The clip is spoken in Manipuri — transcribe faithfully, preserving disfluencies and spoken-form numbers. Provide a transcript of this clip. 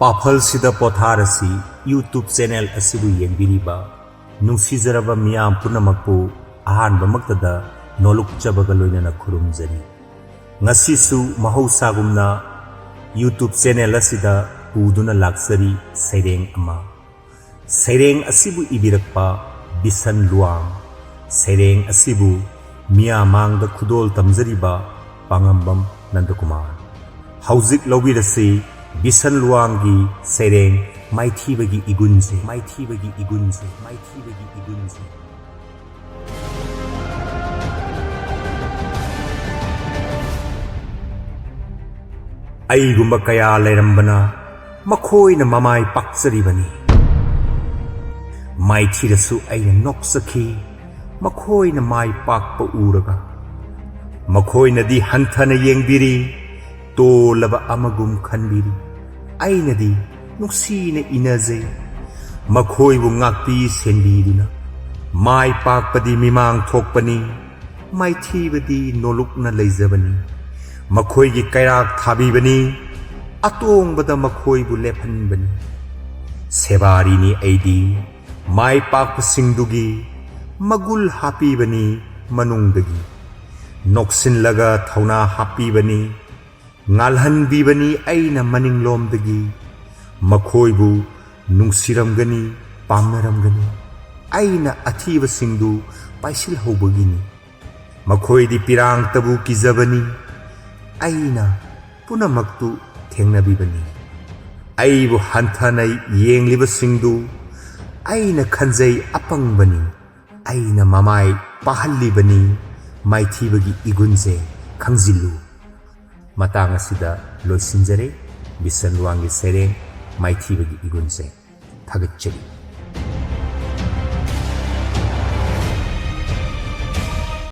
ꯄꯥꯐꯜꯁꯤꯗ ꯄꯣꯊꯥꯔꯁꯤ YouTube ꯆꯦꯅꯦꯜ ꯑꯁꯤꯕꯨ ꯌꯦꯡꯕꯤꯔꯤꯕ ꯅꯨꯡꯁꯤꯖꯔꯕ ꯃꯤꯌꯥꯝ ꯄꯨꯝꯅꯃꯛꯄꯨ ꯑꯍꯥꯟꯕꯃꯛꯇꯗ ꯅꯣꯂꯨꯛꯆꯕꯒ ꯂꯣꯏꯅꯅ ꯈꯨꯔꯨꯝꯖꯔꯤ꯫ ꯉꯁꯤꯁꯨ ꯃꯍꯧꯁꯥꯒꯨꯝꯅ YouTube ꯆꯦꯅꯦꯜ ꯑꯁꯤꯗ ꯄꯨꯗꯨꯅ ꯂꯥꯛꯆꯔꯤ ꯁꯩꯔꯦꯡ ꯑꯃ꯫ ꯁꯩꯔꯦꯡ ꯑꯁꯤꯕꯨ ꯏꯕꯤꯔꯛꯄ ꯕꯤꯁꯟ ꯂꯨꯋꯥꯡ꯫ ꯁꯩꯔꯦꯡ ꯑꯁꯤꯕꯨ ꯃꯤꯌꯥꯃꯥꯡꯗ ꯈꯨꯗꯣꯜ ꯇꯝꯖꯔꯤꯕ ꯄꯥꯉꯝꯕꯝ ꯅꯟꯗꯀꯨꯃꯥꯔ꯫ ꯍꯧꯖꯤꯛ ꯂꯧꯕꯤꯔꯁꯤ ꯕꯤꯁꯟ ꯂꯨꯋꯥꯡꯒꯤ ꯁꯩꯔꯦꯡ ꯃꯥꯏꯊꯤꯕꯒꯤ ꯏꯒꯨꯟꯁꯦ, ꯃꯥꯏꯊꯤꯕꯒꯤ ꯏꯒꯨꯟꯁꯦ, ꯃꯥꯏꯊꯤꯕꯒꯤ ꯏꯒꯨꯟꯁꯦ꯫ ꯑꯩꯒꯨꯝꯕ ꯀꯌꯥ ꯂꯩꯔꯝꯕꯅ ꯃꯈꯣꯏꯅ ꯃꯃꯥꯏ ꯄꯥꯛꯆꯔꯤꯕꯅꯤ꯫ ꯃꯥꯏꯊꯤꯔꯁꯨ ꯑꯩꯅ ꯅꯣꯛꯆꯈꯤ, ꯃꯈꯣꯏꯅ ꯃꯥꯏ ꯄꯥꯛꯄ ꯎꯔꯒ꯫ ꯃꯈꯣꯏꯅꯗꯤ ꯍꯟꯊꯅ ꯌꯦꯡꯕꯤꯔꯤ, ꯇꯣꯜꯂꯕ ꯑꯃꯒꯨꯝ ꯈꯟꯕꯤꯔꯤ꯫ ꯑꯩꯅꯗꯤ ꯅꯨꯡꯁꯤꯅ ꯏꯅꯖꯩ꯫ ꯃꯈꯣꯏꯕꯨ ꯉꯥꯛꯄꯤ ꯁꯦꯟꯕꯤꯗꯨꯅ꯫ ꯃꯥꯏ ꯄꯥꯛꯄꯗꯤ ꯃꯤꯃꯥꯡ ꯊꯣꯛꯄꯅꯤ, ꯃꯥꯏꯊꯤꯕꯗꯤ ꯅꯣꯂꯨꯛꯅ ꯂꯩꯖꯕꯅꯤ꯫ ꯃꯈꯣꯏꯒꯤ ꯀꯩꯔꯥꯛ ꯊꯥꯕꯤꯕꯅꯤ, ꯑꯇꯣꯡꯕꯗ ꯃꯈꯣꯏꯕꯨ ꯂꯦꯞꯍꯟꯕꯅꯤ꯫ ꯁꯦꯕꯥꯔꯤꯅꯤ ꯑꯩꯗꯤ, ꯃꯥꯏ ꯄꯥꯛꯄꯁꯤꯡꯗꯨꯒꯤ ꯃꯒꯨꯜ ꯍꯥꯞꯄꯤꯕꯅꯤ ꯃꯅꯨꯡꯗꯒꯤ꯫ ꯅꯣꯛꯁꯤꯟꯂꯒ ꯊꯧꯅꯥ ꯍꯥꯞꯄꯤꯕꯅꯤ, ꯉꯥꯜꯍꯟꯕꯤꯕꯅꯤ ꯑꯩꯅ ꯃꯅꯤꯡꯂꯣꯝꯗꯒꯤ꯫ ꯃꯈꯣꯏꯕꯨ ꯅꯨꯡꯁꯤꯔꯝꯒꯅꯤ, ꯄꯥꯝꯅꯔꯝꯒꯅꯤ꯫ ꯑꯩꯅ ꯑꯊꯤꯕꯁꯤꯡꯗꯨ ꯄꯥꯏꯁꯤꯜꯍꯧꯕꯒꯤꯅꯤ꯫ ꯃꯈꯣꯏꯗꯤ ꯄꯤꯔꯥꯡꯇꯕꯨ ꯀꯤꯖꯕꯅꯤ, ꯑꯩꯅ ꯄꯨꯝꯅꯃꯛꯇꯨ ꯊꯦꯡꯅꯕꯤꯕꯅꯤ꯫ ꯑꯩꯕꯨ ꯍꯟꯊꯅ ꯌꯦꯡꯂꯤꯕꯁꯤꯡꯗꯨ ꯑꯩꯅ ꯈꯟꯖꯩ ꯑꯄꯪꯕꯅꯤ꯫ ꯑꯩꯅ ꯃꯃꯥꯏ ꯄꯥꯍꯜꯂꯤꯕꯅꯤ꯫ ꯃꯥꯏꯊꯤꯕꯒꯤ ꯏꯒꯨꯟꯁꯦ ꯈꯪꯖꯤꯜꯂꯨ꯫ ꯃꯇꯥꯡ ꯑꯁꯤꯗ ꯂꯣꯏꯁꯤꯟꯖꯔꯦ ꯕꯤꯁꯟ ꯂꯨꯋꯥꯡꯒꯤ ꯁꯩꯔꯦꯡ ꯃꯥꯏꯊꯤꯕꯒꯤ ꯏꯒꯨꯟꯁꯦ꯫ ꯊꯥꯒꯠꯆꯔꯤ꯫